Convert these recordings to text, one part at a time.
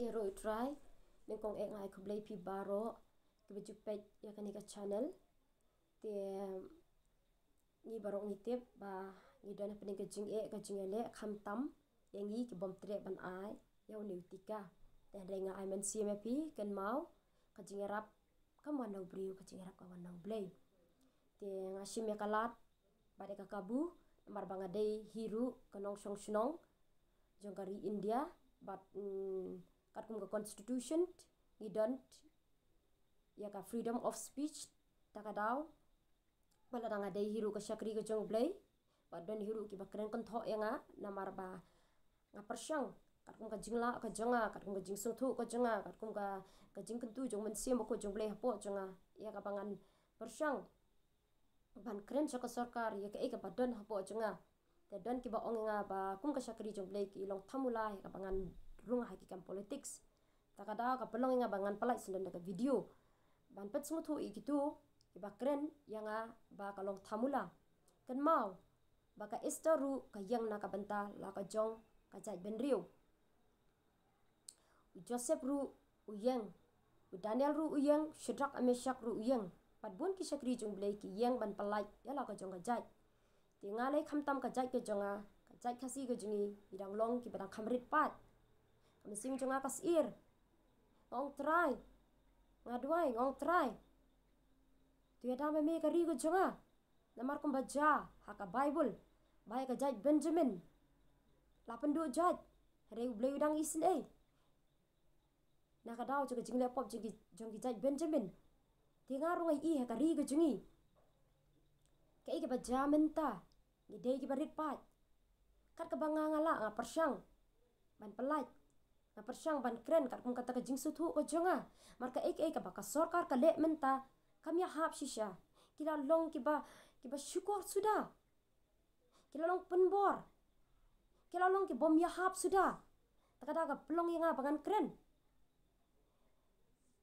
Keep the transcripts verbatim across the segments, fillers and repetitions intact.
Ïaroh U Trai, nyngkong eh nga ai khublei phi baroh kiba ju peit ïa kane ka channel. Te ngi baroh ngi tip ba ngi don ha pdeng ka jingeh ka jingïaleh, khamtam ïa ngi ki bym treh ban ai ïa une u tika. Te hynrei nga ai mynsiem ïa phi, kynmaw, ka jingïarap kam wan na u briew, ka jingïarap ka wan na U Blei. Te nga shim ïa ka lad bad ïa ka kabu namar ba nga dei hi ruh ka nongshong shnong jong ka ri India bad, mm, katkum ka constitution ngi don ïa ka freedom of speech. Ta ka daw ba lada nga dei hi ruh ka shakri ka jong U Blei, bad don hi ruh kiba kren kynthoh ïa nga namar ba nga pyrshang katkum ka jinglah ka jong nga, katkum ka jingsngewthuh ka jong nga, katkum ka, ka jingkyntu jong u Mynsiem Bakhuid jong U Blei hapoh jong nga, ïa kaba ngan pyrshang ban kren sha ka sorkar ïa kaei kaba don hapoh jong nga. Te don kiba ong ïa nga ba kum ka shakri jong U Blei ki long thamula ïa kaba ngan rung ha ki kam politics. Ta ka daw ka pynlong ïa nga ba ngan pynlait sngewdon da ka video ban pynsngewthuh ïa kito kiba kren ïa nga ba ka long thamula. Kynmaw ba ka Esther ruh ka ïeng na ka bynta la ka jong ka jaitbynriew. U Joseph ruh u ïeng, u Daniel ruh u ïeng, Shadrach, Meshach ruh u ïeng. Bad bun ki shakri jong U Blei ki ïeng ban pynlait ïa la ka jong ka jait. Te nga lei khamtam ka jait ka jong nga, ka jait Khasi ka jong ngi, ngi dang long kiba dang kham rit paid. Ka mynsiem jong nga ka syier. Nga ong Trai, nga duwai, nga ong Trai, to ïada ma me ka ri ka jong nga. Namar kumba jia ha ka Baibl ba ïa ka jait Benjamin la pynduh jait, hynrei U Blei u dang isynei. Na ka daw jong ka jingleh pop jong ki, jong ki jait Benjamin, te nga ruh nga ïohi ha ka ri ka jong ngi kaei kaba jia mynta. Ngi dei kiba rit paid. Kat kaba nga nga lah, nga pyrshang ban pynlait, nga pyrshang ban kren katkum kata ka jingsngewthuh ka jong nga. Namar kaei kaei kaba ka sorkar ka leh mynta kam ïahap shisha. Ki la long kiba, kiba shukor suda. Ki la long pynbor. Ki la long ki bym ïahap suda. Ta ka daw ka pynlong ïa nga ba ngan kren.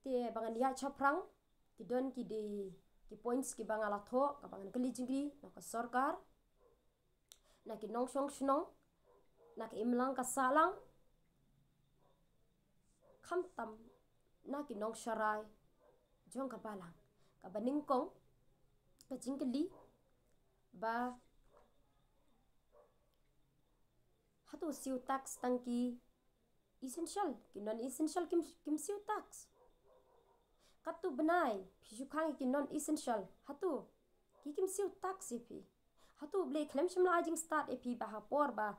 Te ba ngan ïaid shaphrang, ki don ki dei ki points kiba nga la thoh, kaba ngan kylli jingkylli na ka sorkar, na ki nongshong shnong, na ka imlang ka sahlang, khamtam na ki nongsharai jong ka balang. Kaba nyngkong ka jingkylli ba hato siew tax tang ki essential, ki non essential kim, kim siew tax? Katto bnai phi shu khang ïa ki non essential, hato ki kim siew tax ïa phi? Hato U Blei khlem shym la ai jingstad ïa phi ba ha por ba,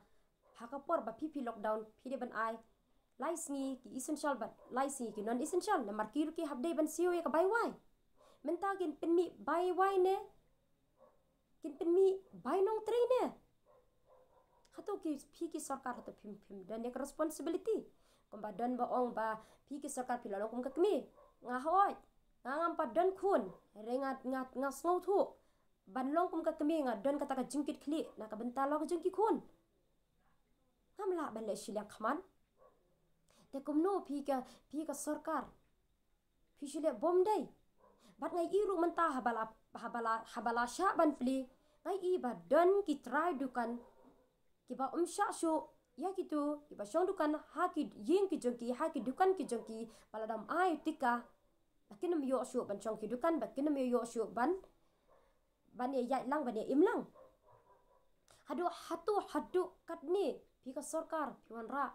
ha ka por ba phi, phi lockdown, phi dei ban ai lai sngi ki essential bad lai sngi ki non essential? Namar ki ruh ki hap dei ban siew ïa ka bai wai. Mynta kin pynmih bai wai ne kin pynmih bai nongtrei ne? Hato ki, phi ki sorkar, hato phim, phim don ïa ka responsibility? Kumba don ba ong ba phi ki sorkar phi la long kum ka kmie. Nga hooid, nga ngam pat don khun, hynrei nga, nga, nga sngewthuh ban long kum ka kmie, nga don kata ka jingkitkhlieh na ka bynta la ka jong ki khun. Ngam lah ban leh shiliang khmat. Te kumno phi ka, phi ka sorkar phi shu leh bym dei? Bad nga ïohi ruh mynta haba la, haba la, haba la shah ban plie, nga ïohi ba don ki trai dukan kiba ym shah shuh ïa kito kiba shong dukan ha ki ïing ki jong ki, ha ki dukan ki jong ki, ba lada ym ai u tika ba kin ym ïoh shuh ban shong ki dukan, ba kin ym ïoh shuh ban, ban ïa ïaid lang, ban ïa im lang. Haduh hato, haduh katne phi ka sorkar phi wanrah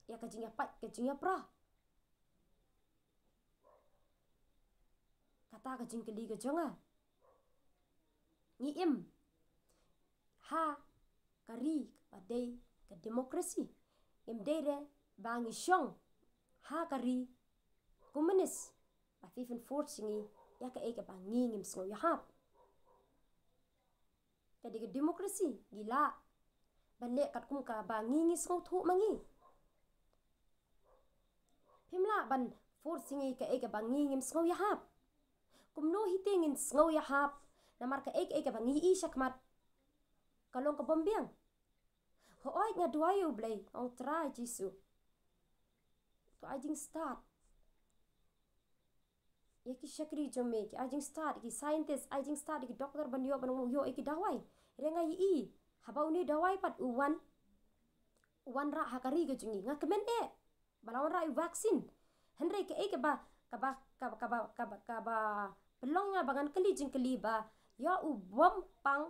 ïa ka jingïapait ka jingïapra? Kata ka jingkylli ka jong nga. Ngi im ha ka ri ba dei ka democracy. Ngim dei re ba ngi shong ha ka ri komunis ba phi phin force ïa ngi ïa kaei kaba ngi ngim sngew ïahap. Ka dei ka democracy, ngi lah ban leh katkum kaba ngi ngi sngewthuh ma ngi. Phim lah ban force ïa ngi kaei kaba ngi ngim sngew ïahap. Kumno hi te ngin sngew ïahap namar kaei kaei kaba ngi ïohi shakhmat ka long ka bym biang? Hooid, nga duwai ïa U Blei, ong Trai Jisu, to ai jingstad ïa ki shakri jong me, ki ai jingstad ïa ki scientist, ai jingstad ïa ki doktor ban ïoh, ban ïoh ïa ki dawai. Hynrei nga ïohi haba une u dawai pat u wan, u wanrah ha ka ri ka jong ngi, nga kmen eh. ba la wanrah ïa u vaccine. Hynrei kaei kaba, kaba, kaba, kaba, kaba, kaba pynlong ïa nga ba ngan kylli jingkylli ba ïa u bym pang,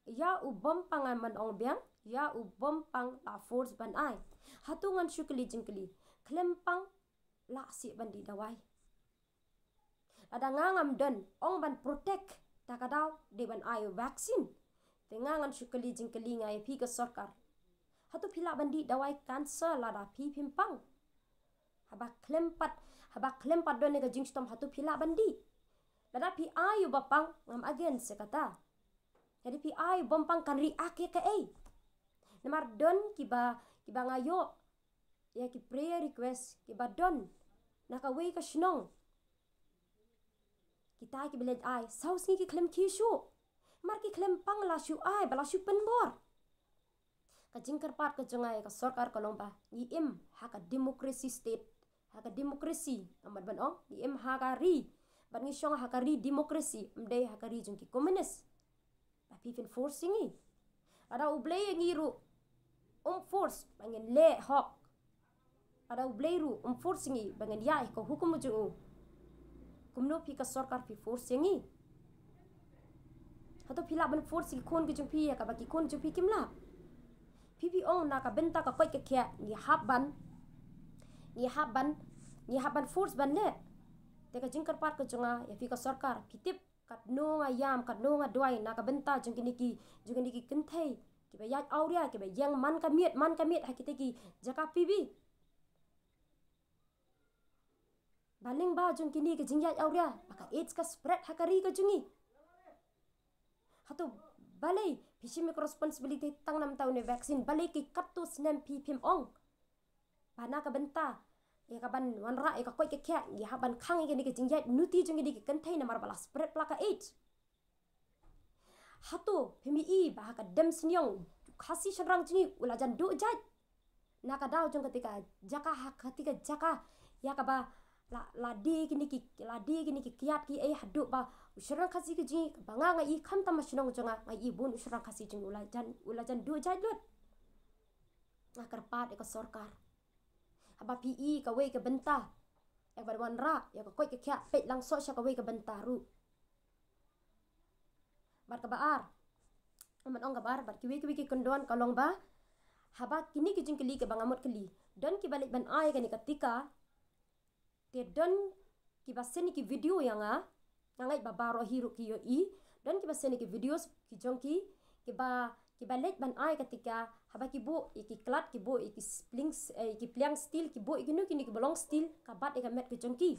ïa u bym pang, ngan ong biang, ïa u bym pang la force ban ai. Hato ngan shu kylli jingkylli, khlem pang lah sih ban dih dawai? Lada nga ngam don, ong ban protect, ta ka daw dei ban ai u vaccine. Te nga ngan shu kylli jingkylli nga ïa phi ka sorkar, hato phi lah ban dih dawai cancer lada phi phim pang? Haba khlem pat, haba khlem pat don ïa ka jingshitom, hato phi lah ban dih? Lada phi ai u ba pang, ngam against ïa kata. Lada phi ai u bym pang, kan react ïa kaei? Namar don kiba, kiba nga ïoh ïa ki prayer request kiba don na kawei ka shnong. Kita kiba leit ai, saw sngi ki khlem khie shuh. Namar ki khlem pang la shu ai, ba la shu pynbor. Ka jingkyrpad ka jong nga ïa ka sorkar ka long ba ngi im ha ka democracy state, ha ka democracy, amat ban ong, ngi im ha ka ri, bad ngi shong ha ka ri democracy, ym dei ha ka ri jong ki komunis. Ba phi phin force ïa ngi. Lada U Blei ïa ngi ruh um force ba ngin leh hok, lada U Blei ruh um force ïa ngi ba ngin ïaid ha ka hukum jong u, kumno phi ka sorkar phi force ïa ngi? Hato phi lah ban force ïa ki khun ki jong phi ïa kaba ki khun jong phi kim lah? Phi phi ong na ka bynta ka koit ka khiah ngi hap ban, ngi hap ban, ngi hap ban force ban leh. Te ka jingkyrpad ka jong nga ïa phi ka sorkar, phi tip katno nga ïam, katno nga duwai na ka bynta jong kine ki, jong kine ki kynthei kiba ïaid awria, kiba ïeng man ka miet, man ka miet ha kita ki jaka P B. Ba lyngba jong kine ki jingïaid awria ba ka AIDS ka spread ha ka ri ka jong ngi. Hato balei phi shim ïa ka responsibility tang namar uta une u vaccine? Balei ki katto snem phi phim ong ba na ka bynta ïa ka ban wanrah ïa ka koit ka khiah ngi hap ban khang ïa kine ki jingïaid nuti jong kine ki kynthei namar ba la spread palat ka AIDS? Hato phim i ba ha ka dem sniong Khasi shynrang jong ngi u la jan duh jait na ka daw jong kata ka jaka, ha kata ka jaka ïa kaba la, la die kine ki, la die kine ki kiad kiei haduh ba u shynrang Khasi ka jong ngi, kaba nga nga i khamtam ha shnong jong nga, nga i bun u shynrang Khasi jong ngi u la jan, u la jan duh jait lut. Nga kyrpad ïa ka sorkar, haba phi i kawei ka bynta ïa kaba wanrah ïa ka koit ka khiah, peit lang soh sha kawei ka bynta ruh. Bad kaba ar, man ong kaba ar, bad kiwei kiwei ki kyndon ka long ba haba kine ki jingkylli kaba nga mut kylli, don kiba leit ban ai kane ka tika, te don kiba send ïa ki video ïa nga, nga ngeit ba baroh hi ruh ki ïohi. Don kiba send ïa ki videos ki jong ki, kiba, kiba leit ban ai ka tika, haba ki buh ïa ki klat, ki buh ïa ki spling, eh, ki pliang steel, ki buh ïa kino kino kiba long steel, ka bat ïa ka met ka jong ki.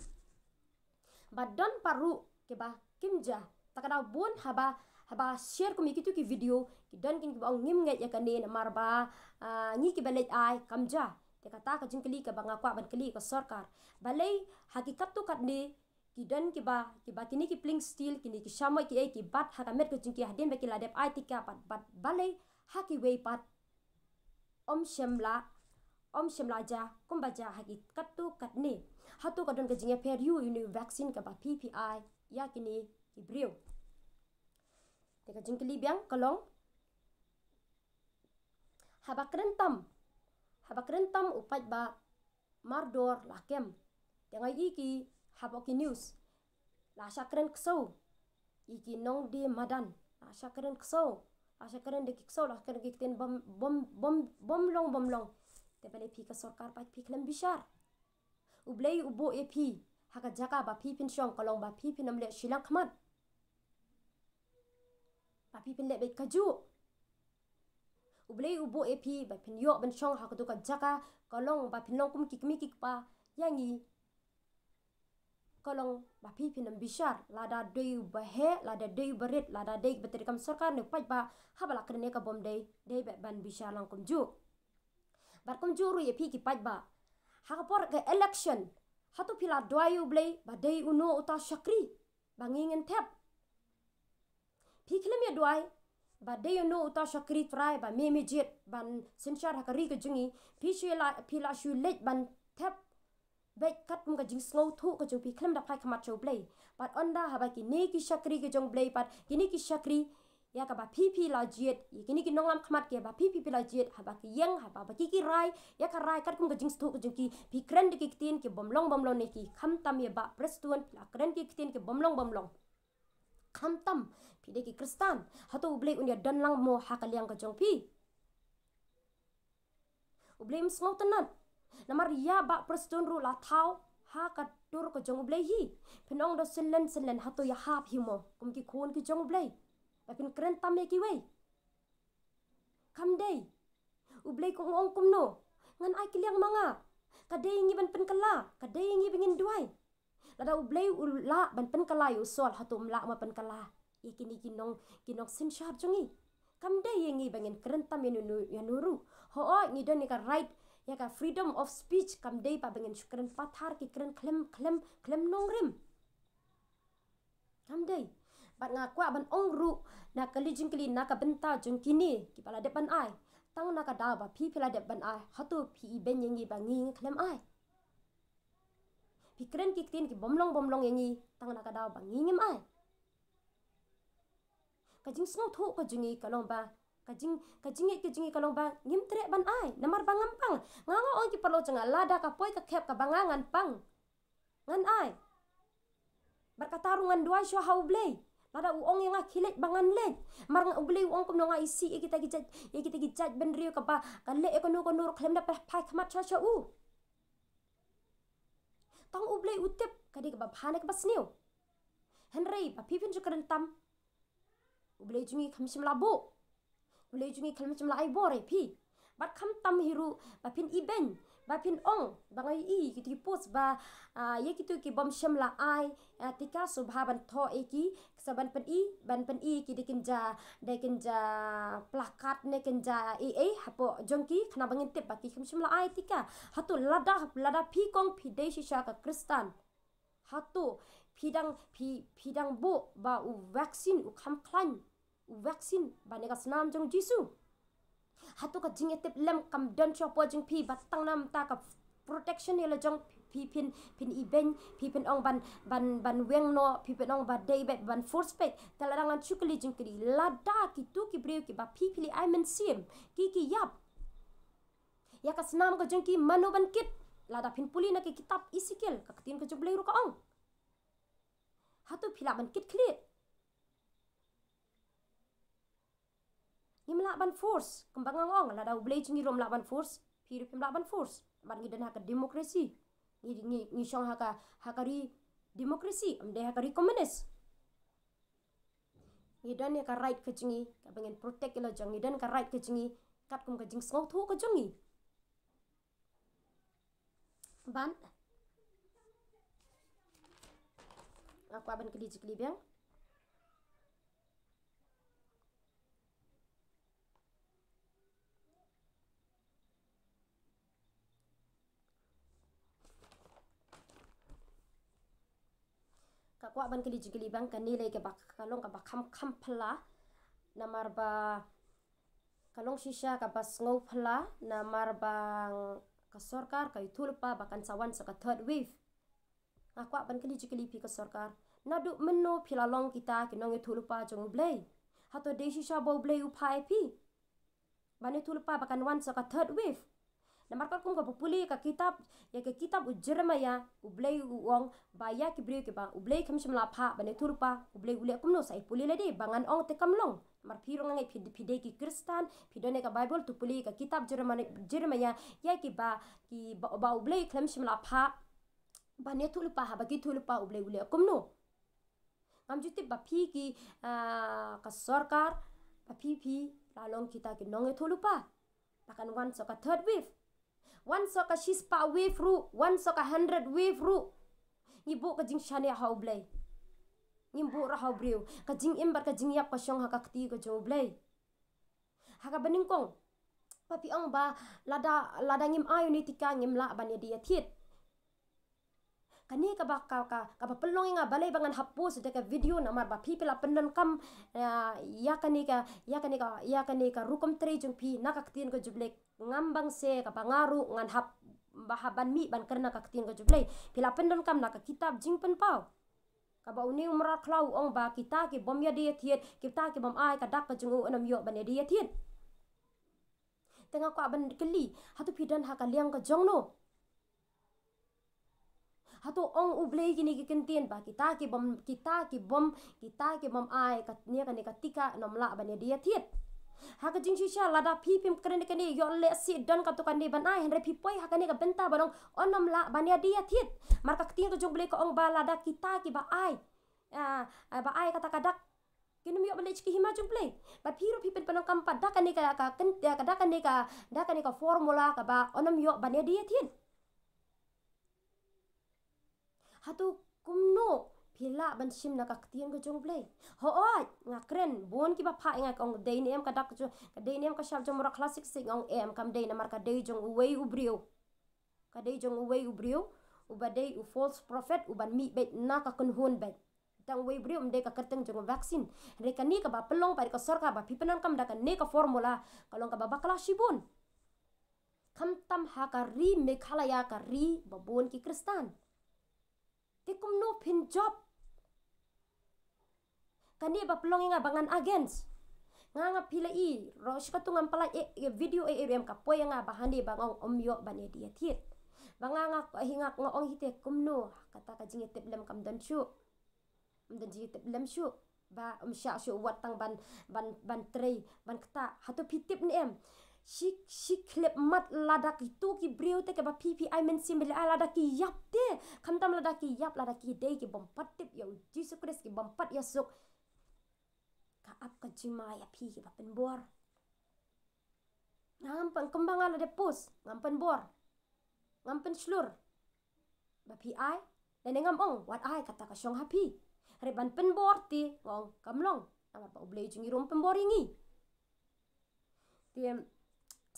Bad don pat ruh kiba kim jia. Ta ka daw bun haba, haba share kum ïa kitu ki video, ki don kin kiba ong ngim ngeit ïa kane namar ba, ah, ngi kiba leit ai kam jia. Te kata ka jingkylli kaba nga kwah ban kylli ka sorkar, balei ha ki katto katne ki don kiba, kiba kine ki pliang steel, kine ki shamoit kiei ki bat ha ka met ka jong ki hadien ba ki la dep ai tika pat, bad balei ha kiwei pat ym shym la, ym shym la jia kumba jia ha ki katto katne? Hato ka don ka jingïapher ïa une u vaccine kaba phi phi ai ïa kine ki briew? Te ka jingkylli biang ka long, haba kren tam, haba kren tam u paidbah mardor la kem. Te nga i ki hapoh ki news, la shah kren ksew ïa ki nongdie madan, la shah kren ksew, la shah kren da ki ksew, la shah kren da ki ktien bym, bym, bym, bym long, bym long. Te balei phi ka sorkar pat phi khlem bishar? U Blei u buh ïa phi ha ka jaka ba phi phin shong, ka long ba phi phin ym leh shiliang khmat, ba phi phin leh beit kajuh. U Blei u buh ïa phi ba phin ïoh ban shong ha katu ka jaka, ka long ba phin long kum ki kmie ki kpa ïa ngi, ka long ba phi phin ym bishar, lada dei u baheh, lada dei u barit, lada dei ba trei kam sorkar ne u paidbah, haba la kren ïa ka bym dei, dei ba ban bishar lang kumjuh. Bad kumjuh ruh ïa phi ki paidbah, ha ka por ka election, hato phi la duwai ïa u Blei ba dei uno uta u shakri ba ngi ngin thep? Phi khlem ïa duwai ba dei uno uta u shakri trai ba me me jied ban synshar ha ka ri ka jong ngi. Phi shu la, phi la shu leit ban thep beit katkum ka jingsngewthuh ka jong phi, khlem da phai khmat sha u Blei. Bad ynda haba kine ki shakri ka jong u Blei pat, kine ki shakri ïa kaba phi phi la jied, ïa kine ki nonglam khmat ki ba phi phi phi la jied, haba ki ïeng, haba ba ki ki rai ïa ka rai katkum ka jingsngewthuh ka jong ki, phi kren da ki ktien ki bym long bym long ne ki, khamtam ïa Bah Prestone phi la kren ki ktien ki bym long bym long. Khamtam phi dei ki Khristan, hato U Blei un ïa don lang mo ha ka liang ka jong phi? U Blei um sngewtynnat. Namar ïa Bah Prestone ruh la thaw ha ka dur ka jong U Blei hi. Phin ong da synlen synlen, hato ïahap hi mo kum ki khun ki jong U Blei ba phin kren tam ïa kiwei? Kam dei. U Blei u ong kumno? Ngan ai kylliang ma nga. Ka dei ïa ngi ban pynkylla, ka dei ïa ngi ba ngin duwai. Lada U Blei u lah ban pynkylla ïa u Saul, hato um lah mo ban pynkylla ïa kine ki nong, ki nongsynshar jong ngi? Kam dei ïa ngi ba ngin kren tam ïano ïano ruh. Hooid, ngi don ïa ka right, ïa ka freedom of speech, kam dei pat ba ngin shu kren pathar ki kren khlem, khlem, khlem nongrim. Kam dei. Bad nga kwah ban ong ruh na ka liang jong kine, na ka bynta jong kine kiba la dep ban ai. Tang na ka daw ba phi phi la dep ban ai, hato phi ibeiñ ïa ngi ba ngi ngi khlem ai? Phi kren ki ktien ki bym long bym long ïa ngi, tang na ka daw ba ngi ngim ai. Ka jingsngewthuh ka jong ngi ka long ba, ka jing, ka jingngeit ka jong ngi ka long ba ngim treh ban ai, namar ba ngam pang. Nga nga ong ki paralok jong nga, lada ka poi ka khep kaba nga ngan pang, ngan ai. Bad kata ruh ngan duwai shuwa ha U Blei. Lada u ong ïa nga khie leit ba ngan leit. Namar nga, U Blei u ong kumno, nga isih ïa kita ki jait, ïa kita ki jait bynriew kaba ka leh ïa kano kano ruh khlem da phai khmat shuwa sha u. Tang U Blei u tip ka dei kaba bha ne kaba sniew. Hynrei ba phi phin shu kren tam, U Blei jong ngi kham shym la buh. U Blei jong ngi kham shym la ai bor ïa phi. Bad khamtam hi ruh ba phin ibeiñ, ba phin ong, ba nga ïohi kito ki post ba, ah, ïa kito ki bym shym la ai, ah, tikar sngewbha ban thoh ïa ki, sa ban pyni, ban pyni ïa ki da kin ja, da kin ja placard ne kin ja ei ei hapoh jong ki, khnang ba ngin tip ba ki kham shym la ai tikar. Hato lada, lada phi kong phi dei shisha ka Khristan, hato phi dang, phi, phi dang buh ba u vaccine u kham khlaiñ, u vaccine ba ne ka snam jong U Jisu? Hato ka jingïatiplem kam don shapoh jong phi ba tang namar ka protection ïa la jong phi, phin, phin ibeiñ, phi phin ong ban, ban, ban weng noh, phi phin ong ba dei beit ban force beit? Te lada ngan shu kylli jingkylli, lada kito ki briew kiba phi phi la ai mynsiem ki ki ïap ïa ka snam ka jong ki, mano ban kit? Lada phin pule na ka kitab Esekiel, ka ktien ka jong U Blei ruh ka ong. Hato phi lah ban kit khlieh? Ngim lah ban force, kumba nga ong, lada U Blei jong ngi ruh um lah ban force, phi ruh phim lah ban force. Bad ngi don ha ka democracy. Ngi, ngi, ngi shong ha ka, ha ka ri democracy, ym dei ha ka ri komunis. Ngi don ïa ka right ka jong ngi kaba ngin protect ïa la jong ngi, don ka right ka jong ngi katkum ka jingsngewthuh ka jong ngi. Ban, nga kwah ban kylli jingkylli biang. Ka kwah ban kylli jingkylli biang, kane lei kaba ka long kaba kham kham phylla, namar ba ka long shisha kaba sngew phylla, namar ba ka sorkar ka ïathuh lypa ba kan sa wan sa ka third wave. Nga kwah ban kylli jingkylli phi ka sorkar, naduh mynno phi la long kita ki nongïathuh lypa jong U Blei? Hato dei shisha ba U Blei u phah ïa phi ban ïathuh lypa ba kan wan sa ka third wave? Namar katkum kaba pule ka kitab, ïa ka kitab u Jeremiah, U Blei u ong ba ïa ki briew kiba U Blei kham shym la phah ban ïathuh lypa, U Blei u leh kumno, sa ïa pule lade, ba ngan ong te kam long. Namar phi ruh nga ngeit phi, phi dei ki Khristan, phi don ïa ka Bible, to pule ka kitab Jeremiah, Jeremiah, ïa kiba, kiba, ba U Blei kham shym la phah ban ïathuh lypa, haba ki ïathuh lypa U Blei u leh kumno. Ngam ju tip ba phi ki, ah, ka sorkar, ba phi phi la long kita ki nongïathuh lypa ba kan wan sa ka third wave. Wan sa ka shispah wave ruh, wan sa ka hundred wave ruh, ngi buh ka jingshaniah ha U Blei. Ngim buh ruh ha u briew. Ka jingim bad ka jingïap ka shong ha ka kti ka jong U Blei. Ha kaba nyngkong, ba phi ong ba lada, lada ngim ai une u tika ngim lah ban ïadie ïathied. Kane kaba, ka, ka, kaba pynlong ïa nga balei ba ngan hap post da ka video, namar ba phi phi la pyndonkam, ah, ïa kane ka, ïa kane ka, ïa kane ka rukom trei jong phi na ka ktien ka jong U Blei. Ngam bang se kaba nga ruh ngan hap, ba hap ban mih ban kren na ka ktien ka jong U Blei. Phi la pyndonkam na ka kitab Jingpynpaw. Haba une u mrad khlaw u ong ba kita ki bym ïadei ïathied, kita ki bym ai ka dak ka jong u, un ym ïoh ban ïadei ïathied. Te nga kwah ban kylli, hato phi don ha ka liang ka jong no? Hato ong U Blei kine ki kyntien ba kita ki bym, kita ki bym, kita ki bym ai kane, kane ka tika un ym lah ban ïadei ïathied? Ha ka jingshisha lada phi phim kren kane, ïoh lehse don kato kane ban ai, hynrei phi poi ha kane ka bynta ba ong un ym lah ban ïadei ïathied. Namar ka ktien ka jong U Blei ka ong ba lada kita kiba ai, ah, ah, ba ai kata ka dak kin ym ïoh ban leit sha ka hima jong U Blei. Bad phi ruh phi pynpaw nangkam pat da kane ka, ka, ka, ka, da kane ka, da kane ka formula kaba un ym ïoh ban ïadei ïathied. Hato kumno phi lah ban shim na ka ktien ka jong U Blei? Hooid, nga kren, bun kiba phah ïa nga ki ong dei ne em ka dak ka jong, ka dei ne em ka shap jong u mrad khlaw six six, nga ong em, kam dei, namar ka dei jong uwei u briew. Ka dei jong uwei u briew uba dei u false prophet uban mih beit na ka kynhun beit. Tang uwei u briew, ym dei ka kyrteng jong u vaccine. Hynrei kane kaba pynlong pat da ka sorkar ba phi pyndonkam da kane ka formula ka long kaba bakla shibun. Khamtam ha ka ri Meghalaya, ka ri ba bun ki Khristan. Te kumno phin jop? Kane ba pynlong ïa nga ba ngan against. Nga, nga, phi la i ruh, shi katto ngam pynlait ïa, ïa video, eh, eh, em, ka poi ïa nga ba hangne ba nga ong ym ïoh ban ïadei ïathied. Ba nga, nga, hi nga, nga ong hi te kumno, kata ka jingïatiplem kam don shuh. Ym don jingïatiplem shuh. Ba ym shah shuh wat tang ban, ban, ban trei, ban ktah. Hato phi tip ne em? Shi, shi khyllipmat lada kito ki briew te kiba phi, phi ai mynsiem ba leh, lada ki ïap te. Khamtam lada ki ïap, lada ki dei ki bym pat tip ïa u Jisu Khrist, ki bym pat ïasuk. Ka ap ka jingma ïa phi kiba pynbor. Ngam pyn, kumba nga la dep post, ngam pynbor. Ngam pynshlur ba phi ai, lane ngam ong wat ai kata ka shong ha phi. Hynrei ban pynbor te nga ong kam long, namar ba U Blei jong ngi ruh um pynbor ïa ngi. Te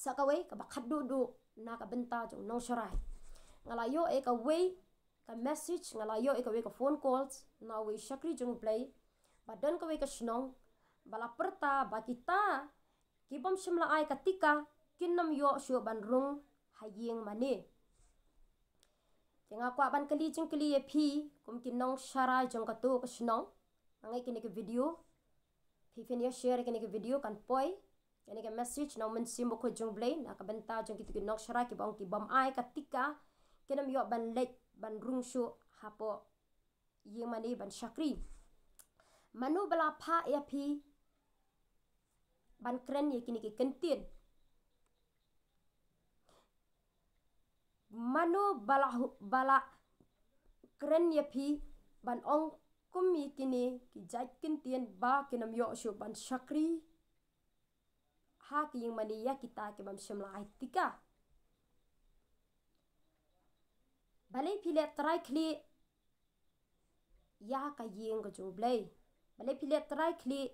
sa kawei kaba khatduh duh na ka bynta jong u nongsharai. Nga la ïoh ïa kawei ka message, nga la ïoh ïa kawei ka phone calls na uwei u shakri jong U Blei ba don kawei ka shnong ba la pyrta ba kita ki bym shym la ai ka tika kin ym ïoh shuh ban rung ha ïing mane. Te nga kwah ban kylli jingkylli ïa phi kum ki nongsharai jong kato ka shnong. Nga ngeit kane ka video, phi phin ïa share kane ka video kan poi kane ka message na u Mynsiem Bakhuid jong U Blei na ka bynta jong kito ki nongsharai kiba ong ki bym ai ka tika kin ym ïoh ban leit ban rung shuh hapoh ïing mane ban shakri. Mano ba la phah ïa phi ban kren ïa kine ki kyntien? Mano ba la hu-, ba la kren ïa phi ban ong kum ïa kine ki jait kyntien ba kin ym ïoh shuh ban shakri ha ki ïing mane ïa kita ki bym shym la ai tika? Balei phi leh trai khlieh ïa ka ïing ka jong U Blei? Balei phi leh trai khlieh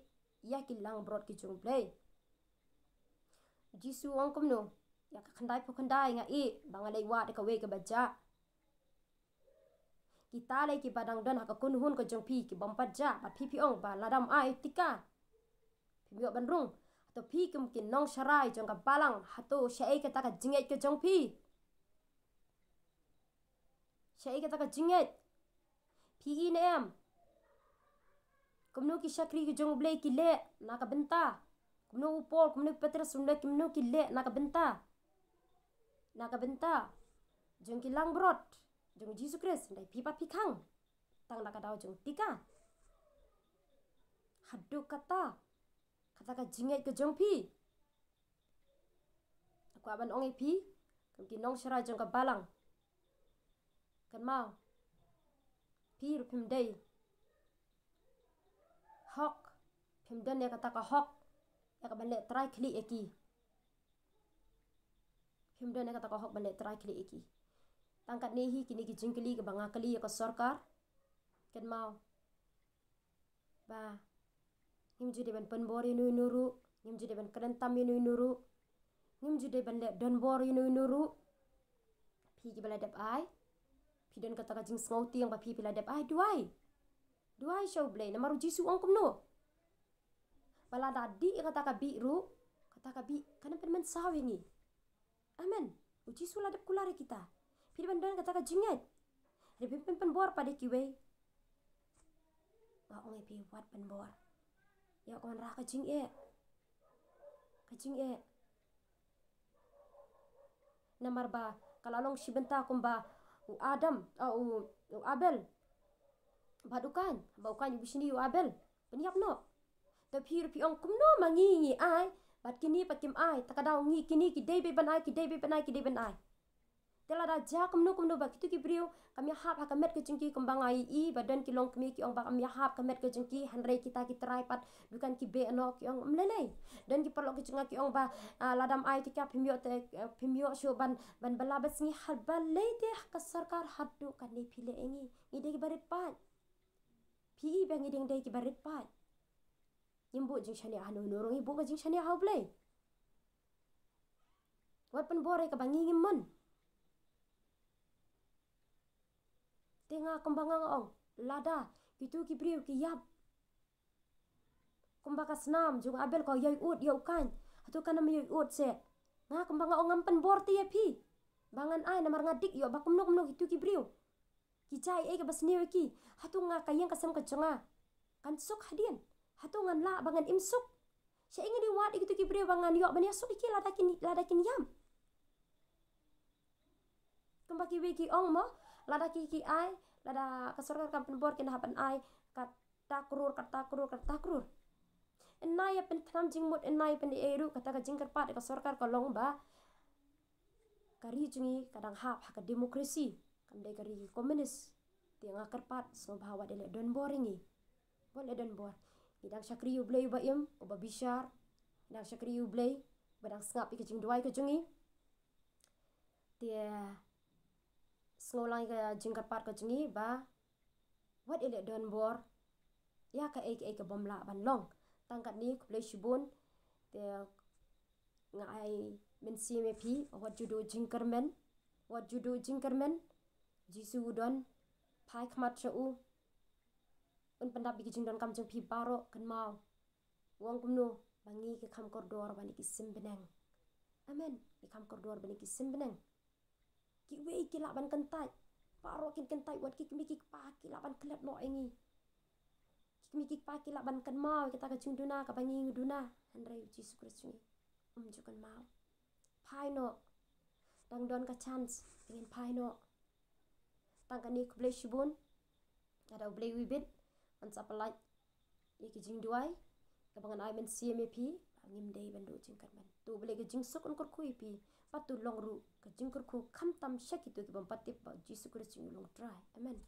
ïa ki langbrot ki jong U Blei? U Jisu u ong kumno? Ïa ka khyndai phew khyndai nga ïeh ba nga leit wad ïa kawei kaba jah. Kita lei kiba dang don ha ka kynhun ka jong phi ki bym pat jah, bad phi phi ong ba lada ym ai tika phim ïoh ban rung. Hato phi kum ki nongsharai jong ka balang, hato shaei kata ka jingngeit ka jong phi? Shaei kata ka jingngeit? Phi i ne em kumno ki shakri ki jong U Blei ki leh na ka bynta? Kumno u Paul, kumno u Petros, kumno, kumno ki leh na ka bynta, na ka bynta jong ki langbrot jong U Jisu Khrist? Hynrei phi pat phi khang tang na ka daw jong tika. Haduh katta kata ka jingngeit ka jong phi? Nga kwah ban ong ïa phi kum ki nongsharai jong ka balang, kynmaw, phi ruh phim dei hok, phim don ïa kata ka hok ïa ka ban leh trai khlieh ïa ki. Phim don ïa kata ka hok ban leh trai khlieh ïa ki. Tang katne hi kine ki jingkylli kaba nga kylli ïa ka sorkar. Kynmaw ba ngim ju dei ban pynbor ïa uno uno ruh, ngim ju dei ban kren tam ïa uno uno ruh, ngim ju dei ban leh donbor ïa uno uno ruh. Phi kiba la dep ai, phi don kata ka jingsngewtieng ba phi phi la dep ai, duwai. Duwai sha U Blei, namar U Jisu u ong kumno? Ba lada dih ïa kata ka bih ruh, kata ka bih kan ym pynmynsaw ïa ngi. Amen. U Jisu la dep kular ïa kita. Phi dei ban don kata ka jingngeit. Hynrei phim pyn, pynbor pat ïa kiwei. Nga ong ïa phi, wat pynbor. Ïa ka wanrah ka jingeh. Ka jingeh. Namar ba ka la long shi bynta kumba u Adam, ah, u, u Abel bad u Kain, ba u Kain u bishni u Abel. Pynïap noh. Te phi ruh phi ong kumno ma ngi ngi ai bad kine pat kim ai. Ta ka daw ngi kine ki dei beit ban ai, ki dei beit ban ai, ki dei ban ai. Te lada jia kumno kumno ba kito ki briew kam ïahap ha ka met ka jong ki, kumba nga ïohi ba don ki longkmie ki ong ba kam ïahap ka met ka jong ki, hynrei kita ki trai pat dukan ki beh noh, ki ong ym lei lei. Don ki paralok ki jong nga ki ong ba, ah, lada ym ai te ka phim ïoh te, eh, phim ïoh shuh ban, ban bylla bad sngi. Haba lei te ha ka sorkar haduh katne phi leh ïa ngi. Ngi dei kiba rit paid. Phi i ba ngi dei, dei kiba rit paid. Ngim buh jingshaniah hano hano ruh, ngi buh ka jingshaniah ha U Blei. Wat pynbor ïa kaba ngi ngim mon. Te nga kumba nga nga ong, lada kito ki briew ki ïap kumba ka snam jong u Abel ka ïai ud ïa u Kain, hato kan ym ïai ud seh? Nga kumba nga ong ngam pynbor te ïa phi ba ngan ai, namar nga dik ïoh ba kumno kumno kito ki briew ki jia ei ei kaba sniew ïa ki. Hato nga ka ïing ka sem ka jong nga kan suk hadien? Hato ngan lah ba ngan im suk? Sha ïing ngi wad ïa kito ki briew ba ngan ïoh ban ïasuk ïa ki lada kin, lada kin ïam. Kumba kiwei ki ong mo, lada ki, ki ai, lada ka sorkar kam pynbor kin hap ban ai kata klur, kata klur, kata klur. Ynda ïa pynthnam jingmut, ynda ïa pynei ruh, kata ka jingkyrpad ka sorkar ka long ba ka ri jong ngi ka dang hap ha ka demokrasi, kam dei ka ri komunis. Te nga kyrpad sngewbha wat ïaleh donbor ïa ngi. Wat leh donbor. Ngi dang shakri ïa U Blei uba im, uba bishar. Ngi dang shakri ïa U Blei uba dang sngap ïa ka jingduwai ka jong ngi. Te sngew lang ïa ka jingkyrpad ka jong ngi ba wat ïaleh donbor ïa kaei kaei ka bym lah ban long. Tang katne, khublei shibun. Te nga ai mynsiem ïa phi, wat ju duh jingkyrmen, wat ju duh jingkyrmen. Jisu u don, phai khmat sha u. Un pyndap ïa ki jingdonkam jong phi baroh, kynmaw. U ong kumno, ba ngi ki kham kordor ban ïa ki sim bneng. Amen. Ki kham kordor ban ïa ki sim bneng. Kiwei ki lah ban kyntait. Baroh kin kyntait, wat ki kmie ki kpa ki lah ban klet noh ïa ngi. Ki kmie ki kpa ki lah ban kynmaw ïa kata ka jingduna kaba ngi ngi duna. Hynrei U Jisu Khrist jong ngi um ju kynmaw. Phai noh. Dang don ka chance, ngin phai noh. Tang kane, khublei shibun. Lada U Blei u ibit, ngan sa pyllait ïa ki jingduwai kaba ngan ai mynsiem ïa phi, ba ngim dei ban duh jingkyrmen. To U Blei ka jingsuk un kyrkhu ïa phi, bad to long ruh ka jingkyrkhu khamtam sha kito ki bym pat tip ba U Jisu Khrist jong ngi u long U Trai. Amen.